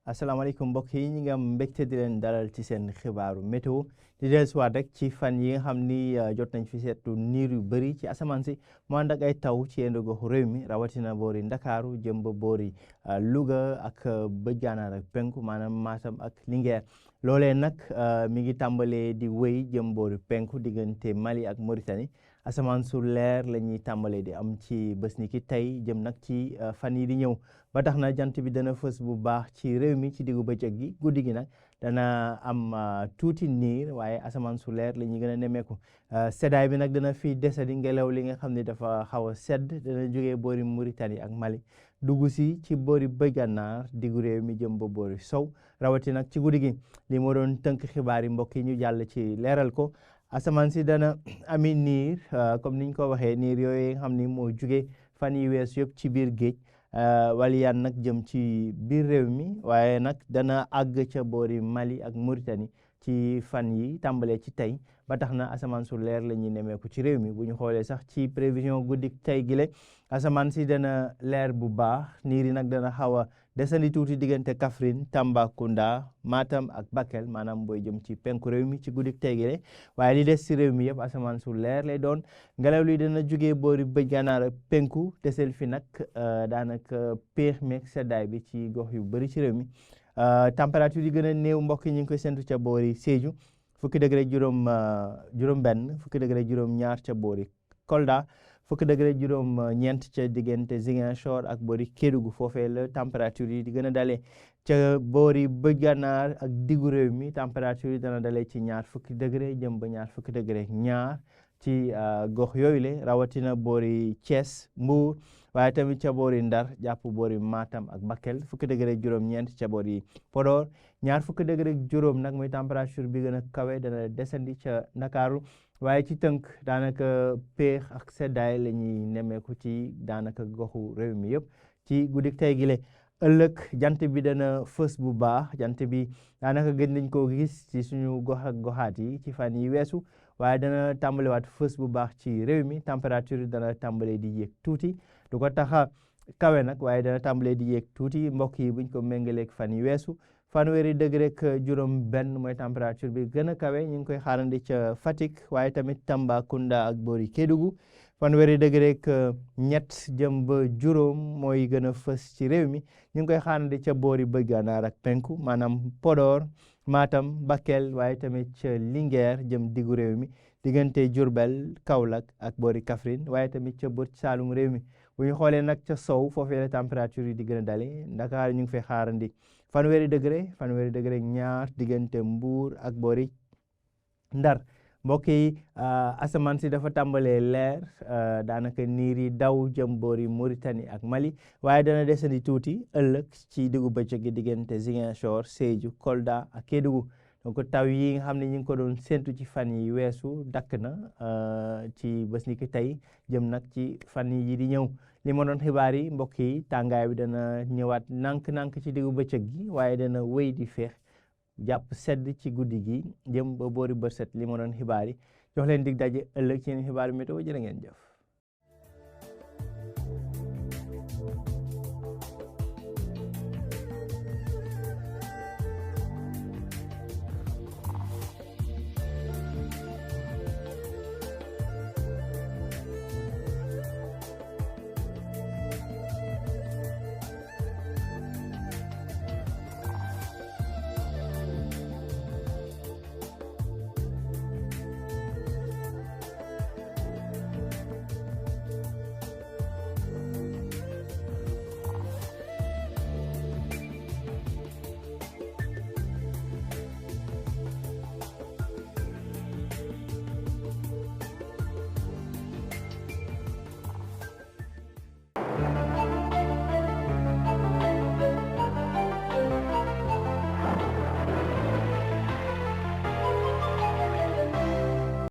asalaamaaleykum mbokk yi ñi nga am mbégte di leen dalal ci seen xibaaru météo di dellusiwaat rek ci fan yi nga xam ni jot nañ fi seetlu niir yu bëri ci asamaan si mu ànd ak ay taw ci yenn goxu réew mi rawatina boori Ndakaaru jëm ba boori Louga ak bëj gànnaar ak penku maanaam Matam ak Linguère loolee nag mi ngi tàmbalee di wéy jëm boori penku diggante Mali ak Mauritanie asamaan su leer la ñuy tàmbalee di am ci bés ni ki tey jëm nag ci fan yi di ñëw ba tax na jant bi dana fës bu baax ci réew mi ci diggu bëccëg gi guddi gi nag dana am tuuti niir waaye asamaan su leer la ñuy gën a nemmeeku seddaay bi nag dana fi desandi ngelaw li nga xam ne dafa xaw a sedd dana jógee boori Mauritanie ak Mali dugg si ci boori bëj gànnaar diggu réew mi jëm ba boori sow rawati nag ci guddi gi li moo doon tënk xibaar yi mbokk yi ñu jàll ci leeral ko asamaan si dana ami niir comme niñ ko waxee niir yooyu nga xam ni moo jugee fan yi wees yëpp ci biir géej waliyaan nag jëm ci biir réew mi waaye nag dana àgg ca boori Mali ak Mauritanie ci fan yi tàmbalee ci tey ba tax na asamaan su leer la ñuy nemeeku ci réew mi bu ñu xoolee sax ci prévision guddik tey gile asamaan si dana leer bu baax niir yi nag dana xaw a desandi tuuti diggante Kaffrine Tambacounda Matam ak Bakel maanaam booy jëm ci penku réew mi ci guddik tey gile waaye li des ci réew mi yëpp asamaan su leer lay doon ngelaw li dana jógee boori bëj gànnaar ak penku desel fi nag daanaka péex meeg seddaay bi ci gox yu bëri ci réew mi température yi gën a néew mbokk yi ñu ngi koy séntu ca boori Sédhiou fukki degré juróom benn fukki degré juróom ñaar ca boori Kolda fukki degré juróom ñeent ca diggante Ziguinchor ak boori Kédougou foofee la température yi di gën a dalee ca boori bëj gànnaar ak diggu réew mi température yi dana dalee ci ñaar fukki degré jëm ba ñaar fukki degré ñaar ci gox yooyu le rawatina boori Thiès Mbour waaye tamit ca boori Ndar jàpp boori Matam ak Bakel fukki degré juróom-ñeent ca boori Podor ñaar fukki degré juróom nag mooy température bi gën a kawe dana desandi ca Ndakaaru waaye ci tënk daanaka péex ak seddaay la ñuy nemmeeku ci daanaka goxu réew mi yëpp ci guddik tey gile ëllëg jant bi dana fës bu baax jant bi daanaka gën nañ koo gis ci suñu gox ak goxaat yi ci fan yi weesu waaye dana tàmbalewaat fës bu baax ci réew mi température yi dana tàmbale di yéeg tuuti du ko taxa kawe nag waaye dana tàmbale di yéeg tuuti mbokk yi buñ ko méngaleeg fan yi weesu fanweeri degré ak juróom benn mooy température bi gën a kawe ñu ngi koy xaarandi ca Fatick waaye tamit Tambacounda ak boori Kédougou fanweeri degré ak ñett jëm ba juróom mooy gën a fës ci réew mi ñu ngi koy xaarandi ca boori bëj gànnaar ak penku maanaam Podor Matam Bakel waaye tamit ca Linguère jëm diggu réew mi diggante Diourbel Kaolack ak boori Kaffrine waaye tamit ca bët Saalum réew mi bu ñu xoolee nag ca sow foofee la température yi di gën a dale Ndakaar ñu ngi fay xaarandi fanweeri degré ñaar diggante Mbuur ak boori Ndar mbokk yi asamaan si dafa tàmbalee leer daanaka niir yi daw jëm boori Mauritanie ak Mali waaye dana desandi tuuti ëllëg ci diggu bëccëg gi diggante Ziguinchor Sédhiou Kolda ak Kédougou donc taw yi nga xam ne ñu ngi ko doon séntu ci fan yi weesu dakk na ci bés ni ki tey jëm nag ci fan yi di ñëw li ma doon xibaar yi mbokk yi tàngaay bi dana ñëwaat nànk-nànk ci diggu bëccëg gi waaye dana wéy di feex jàpp sedd ci guddi gi jëm ba boori bët set li ma doon xibaar yi jox leen dig daje ëllëg ci yeneen xibaar météo jërë ngeen jëf